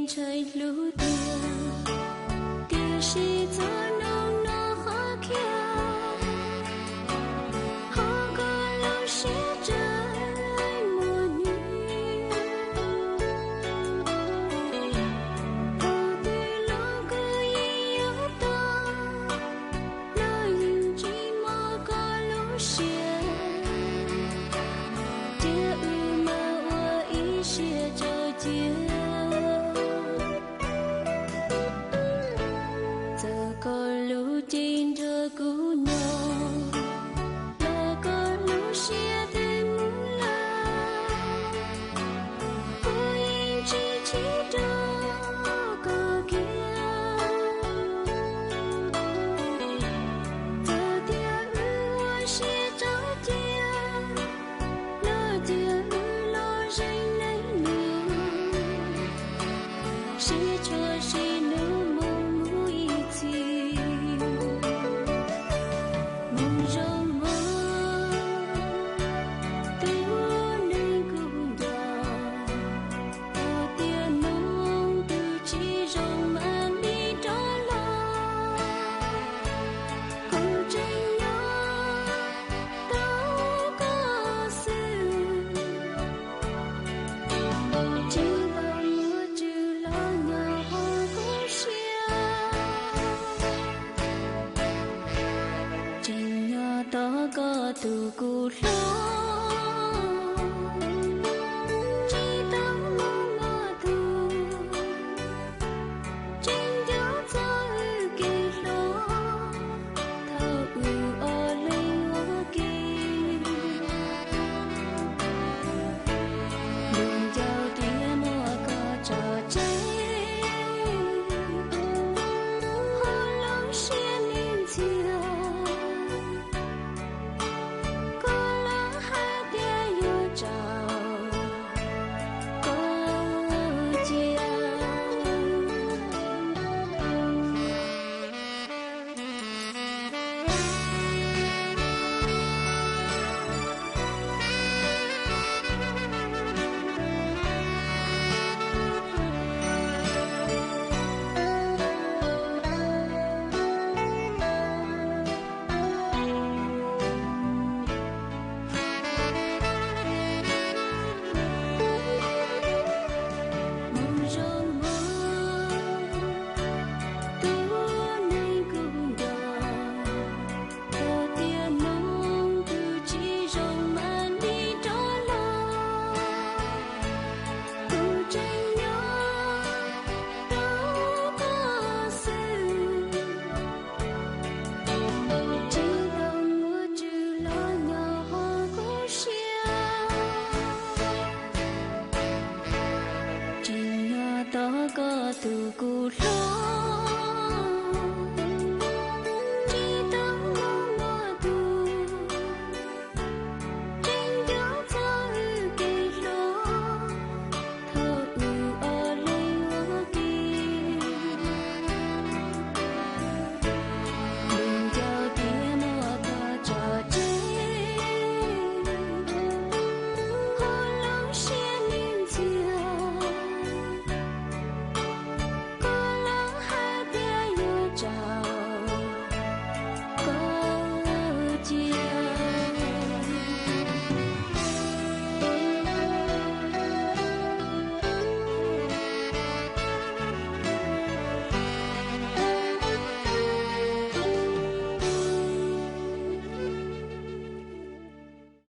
tshee hlub tiag, tiam sis txoj hmoo no qhov khiav, ho koj lub siab tseem muaj hnyiab. Thaum twg los koj yeej yuav tau, los yeej tsis mob koj lub siab, cia wb mam ua ib siab tso cia. Txawm koj lub cev nrog kuv nyob, los koj lub siab twb mus lawm, kuv yeej tsis chim rau koj kiag. Txawm tias wb ua siab tso cia, los cia wb los zeem neej nus, sib tshuam sib nug mus mus ib txhis. Mus zoo mus, tus neeg kuv nco, txawm tias hnub twg tsis zoo mam li rov los, kuv tseem nyob tos koj xwb. Tsis tau muaj tswv los nyob hauv kuv siab, tseem nyob tos koj tus kuv hlub. Tsis tau muaj tus, tseem nco txog wb kev hluas, thaum wb ob leeg ua ke. Ntuj ncauj tias muab koj tso tseg, ho lub siab nim ntxias, koj los hais tias yuav tso koj cia. Mus zoo mus, tus neeg kuv nco, txawm tias hnub twg tsis zoo mam li rov los, kuv tseem nyob tos koj xwb. Tsis tau muaj tswv los nyob hauv kuv siab, tseem nyob tos koj tus kuv hlub.